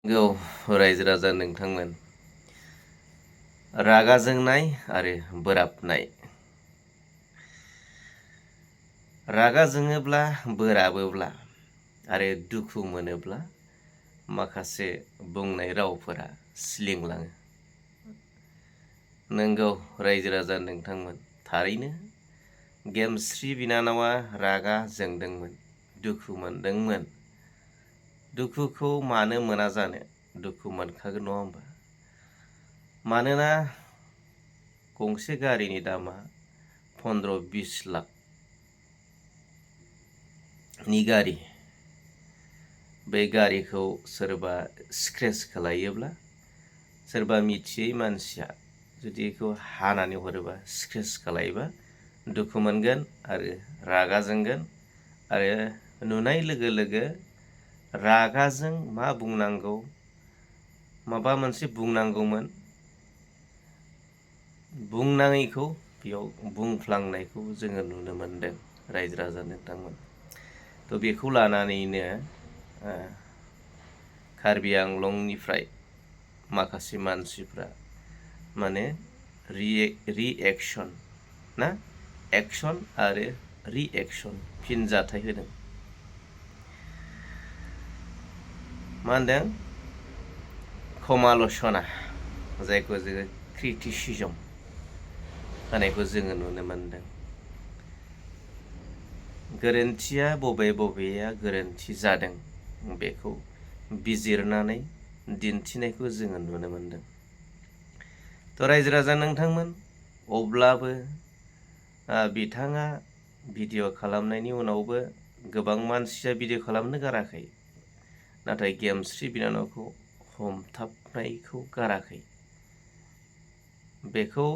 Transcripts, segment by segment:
गौ रायजो राजा नोंथांमोन रागा जोंनाय आरो बोराबनाय रागा जोङोब्ला बोराबोब्ला आरो दुखु मोनोब्ला माखासे बुंनाय रावफोरा स्लिंलाङो। नोंगौ रायजो राजा नोंथांमोन थारैनो गेमस्रि बिनानावा रागा जोंदोंमोन, दुखु मोनदोंमोन। दुखुखौ मानो मोना जानो, दुखु मोनखागोन नङा होमबा? मानोना गंसे गारिनि दामा 15-20 लाखनि गारि। बे गारिखौ सोरबा स्क्रेच खालायोब्ला, सोरबा मिथियै मानसिया जुदि बेखौ हानानै हरोबा, स्क्रेच खालायोबा दुखु मोनगोन आरो रागा जोंगोन आरो नुनाय लोगो लोगो रागाजों मा बुंनांगौ, माबा मोनसे बुंनांगौमोन, बुंनाङैखौ बेयाव बुंफ्लांनायखौ जोङो नुनो मोनदों रायजो राजा नोंथांमोन। थ' बेखौ लानानैनो कार्बि आंलंनिफ्राय माखासे मानसिफ्रा माने रिएक्सन ना एक्सन आरो रिएक्सन फिनजाथाय होदों। मा होनदों? समाल'सना जायखौ जोङो क्रिटिसिजम होनायखौ जोङो नुनो मोनदों। गोरोन्थिया बबेया गोरोन्थि जादों बेखौ बिजिरनानै दिन्थिनायखौ जोङो नुनो मोनदों। थ' रायजो राजा नोंथांमोन अब्लाबो बिथाङा भिडिअ' खालामनायनि उनावबो गोबां मानसिया भिडिअ' खालामनो गाराखै, नाथाय गेमस्रि बिनानावखौ हमथाबनायखौ गाराखै। बेखौ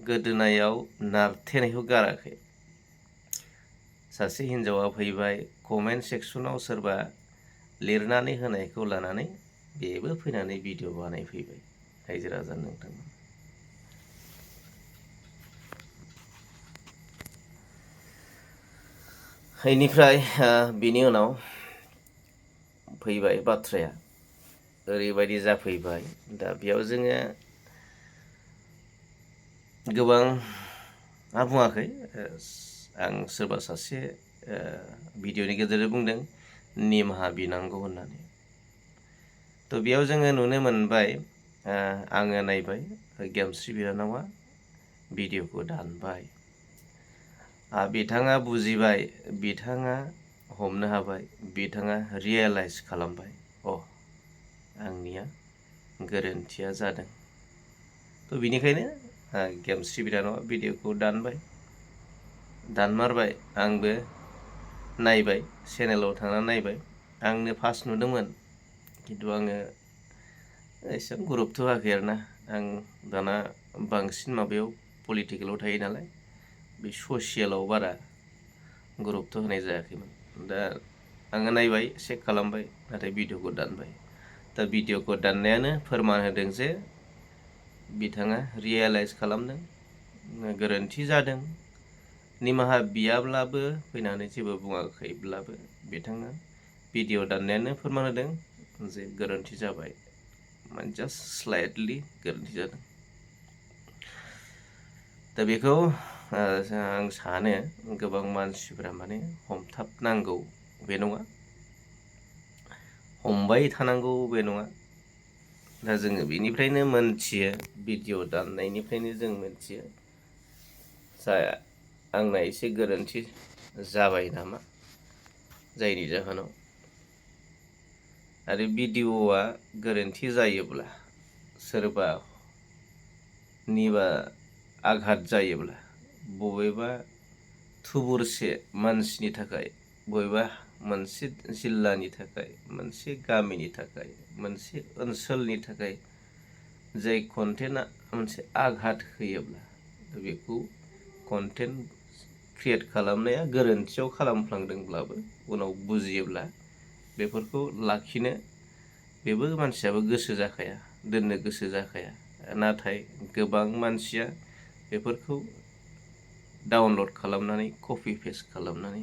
गोदोनायाव नारथेनायखौ गाराखै। सासे हिन्जावा फैबाय कमेन्ट सेक्सनाव सोरबा लिरनानै होनायखौ लानानै बेबो फैनानै भिडिअ' बानायफैबाय। रायजो राजा नोंथांमोन बेनिफ्राय बिनि उनाव फैबाय बाथ्राया ओरैबायदि जाफैबाय। दा बेयाव जोङो गोबां बुङाखै, आं सोरबा सासे भिडिअ'नि गेजेरजों बुंदों निमाहा बिनांगौ होननानै। थ' बेयाव जोङो नुनो मोनबाय, आङो नायबाय गेमस्रि बिनानावा भिडिअ'खौ दानबाय। बिथाङा बुजिबाय, बिथाङा हमनो हाबाय, बिथाङा रियेलाइज खालामबाय, आंनिया गोरोन्थिया जादों। थ' बिनिखायनो गेमस्रि बिनानावा भिडिअ'खौ दानमारबाय। आंबो नायबाय, चेनेलाव थांनानै नायबाय। आंनो फार्स्ट नुदोंमोन, खिन्थु आङो एसेबां गुरुत्थ' होआखै आरोना। आं दाना बांसिन माबायाव पलिटिकेलाव थायो नालाय, बे ससियेलाव बारा गुरुत्थ' होनाय जायाखैमोन। दा आङो नायबाय, चेक खालामबाय, नाथाय भिडिअ'खौ दानबाय। दा भिडिअ'खौ दाननायानो फोरमान होदों जे बिथाङा रियेलाइज खालामदों, गोरोन्थि जादों। निमाहा बियाब्लाबो, फैनानै जेबो बुङाखैब्लाबो बिथाङा भिडिअ' दाननायानो फोरमान होदों जे गोरोन्थि जाबाय, माने जास्ट स्लाइटलि गोरोन्थि जादों। दा बेखौ आं सानो गोबां मानसिफ्रा माने हमथाबनांगौ बे नङा, हमबाय थानांगौ बे नङा। दा जोङो बेनिफ्रायनो मोनथियो, भिडिअ' दाननायनिफ्रायनो जों मोनथियो आंना एसे गोरोन्थि जाबाय नामा, जायनि जाहोनाव आरो भिडिअ'आ गोरोन्थि जायोब्ला, सोरबानिबा आघात जायोब्ला, बबेबा थुबुरसे मानसिनि थाखाय, बबेबा मोनसे जिल्लानि थाखाय, मोनसे गामिनि थाखाय, मोनसे ओनसोलनि थाखाय जाय कन्टेन्टआ मोनसे आघात होयोब्ला, बेखौ कन्टेन्ट क्रियेट खालामनाया गोरोन्थियाव खालामफ्लांदोंब्लाबो उनाव बुजियोब्ला बेफोरखौ लाखिनो बेबो मानसियाबो गोसो जाखाया, दोननो गोसो जाखाया। नाथाय गोबां मानसिया बेफोरखौ डाउनलड खालामनानै, कपि पेस्ट खालामनानै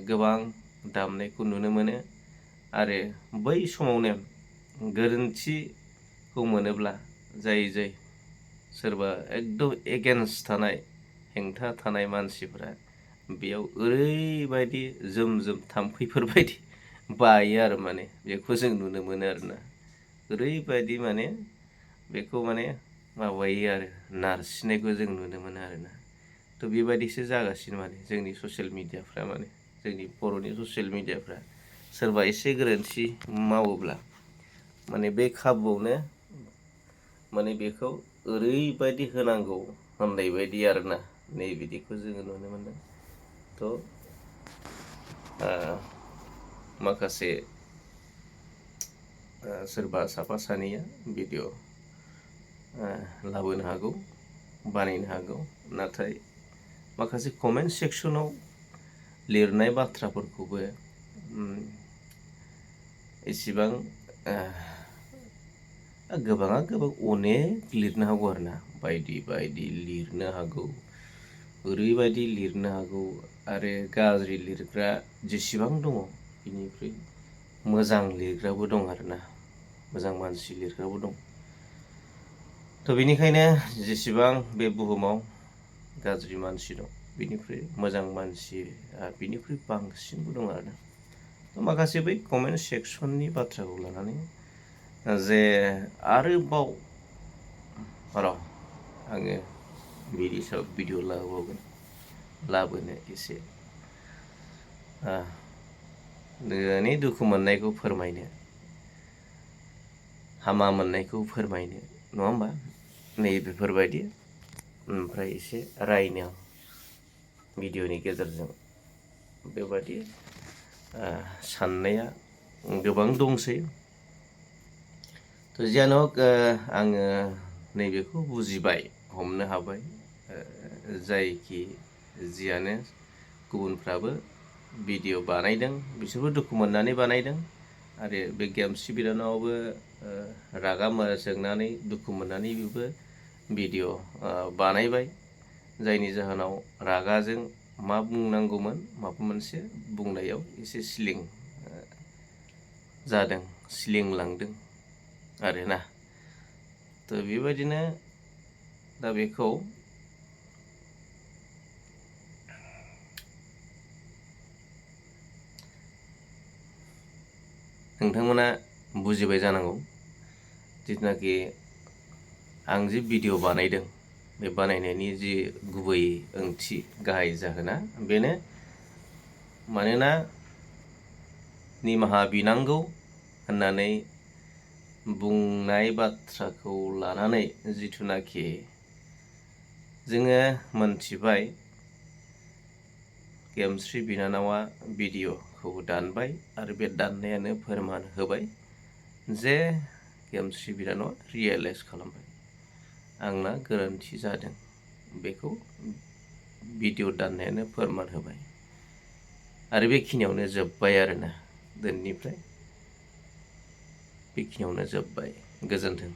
गोबां दामनायखौ नुनो मोनो। आरो बै समावनो गोरोन्थिखौ मोनोब्ला जाय सोरबा एकदम एगेन्स्ट थानाय हेंथा थानाय मानसिफोरा बेयाव ओरैबायदि जोम थाम्फैफोर बायदि बायो आरो माने बेखौ जों नुनो मोनो आरोना ओरैबायदि माने बेखौ माने माबायो आरो नारसिननायखौ जों नुनो मोनो आरोना थ' बेबायदिसो जागासिनो माने जोंनि ससियेल मिडियाफ्रा माने जोंनि बर'नि ससियेल मिडियाफ्रा सोरबा एसे गोरोन्थि मावोब्ला माने बे खाबुआवनो माने बेखौ ओरैबायदि होनांगौ होननाय बायदि आरोना नैबिदिखौ जोङो नुनो मोनदों थ' माखासे सोरबा साफा सानैया भिडिअ लाबोनो हागौ बानायनो हागौ नाथाय माखासे कमेन्ट सेक्सनाव लिरनाय बाथ्राफोरखौबो एसेबां गोबाङा गोबां अनेक लिरनो हागौ आरोना बायदि बायदि लिरनो हागौ ओरैबायदि लिरनो हागौ आरो गाज्रि लिरग्रा जेसेबां दङ बिनिख्रुइ मोजां लिरग्राबो दं आरोना मोजां मानसि लिरग्राबो दं थ' बेनिखायनो जेसेबां बे बुहुमाव गाज्रि मानसि दं बिनिख्रुइ मोजां मानसि बिनिख्रुइ बांसिनबो दं आरोना थ' माखासे बै कमेन्ट सेक्सननि बाथ्राखौ लानानै जे आरोबाव आङो बिनि सायाव भिडिअ लाबोनो एसे गोसोनि दुखु मोननायखौ फोरमायनो हामा मोननायखौ फोरमायनो नङा होमबा बेफोरबायदि ओमफ्राय एसे रायनो भिडिअनि गेजेरजों बेबादि साननाया गोबां दंसै थ' जियानो हक आङो नैबेखौ बुजिबाय हमनो हाबाय जायखि जियानो गुबुनफ्राबो भिडिअ बानायदों बिसोरबो दुखु मोननानै बानायदों आरो बे गेमस्रि बिनानावाबो रागा जोंनानै दुखु मोननानै बेबो भिडिअ बानायबाय जायनि जाहोनाव रागाजों मा बुंनांगौमोन माबा मोनसे बुंनायाव एसे स्लिं जादों स्लिं लांदों आरोना थ' बेबायदिनो दा बेखौ नोंथांमोना बुजिबाय जानांगौ जिथुनाखि आं जि भिडिअ बानायदों बे बानायनायनि जि गुबै ओंथि गाहाय जाहोना बेनो मानोना निमाहा बिनांगौ होननानै बुंनाय बाथ्राखौ लानानै जिथुनाखि जोङो मोनथिबाय गेमस्रि बिनानावा भिडिअखौ दानबाय आरो बे दाननायानो फोरमान होबाय जे गेमस्रि बिनानावा रियेलाइज खालामबाय आंना गोरोन्थि जादों बेखौ भिडिअ दाननायानो फोरमान होबाय आरो बेखिनियावनो जोब्बाय आरोना दिनैनिफ्राय बेखिनियावनो जोब्बाय गोजोन्थों।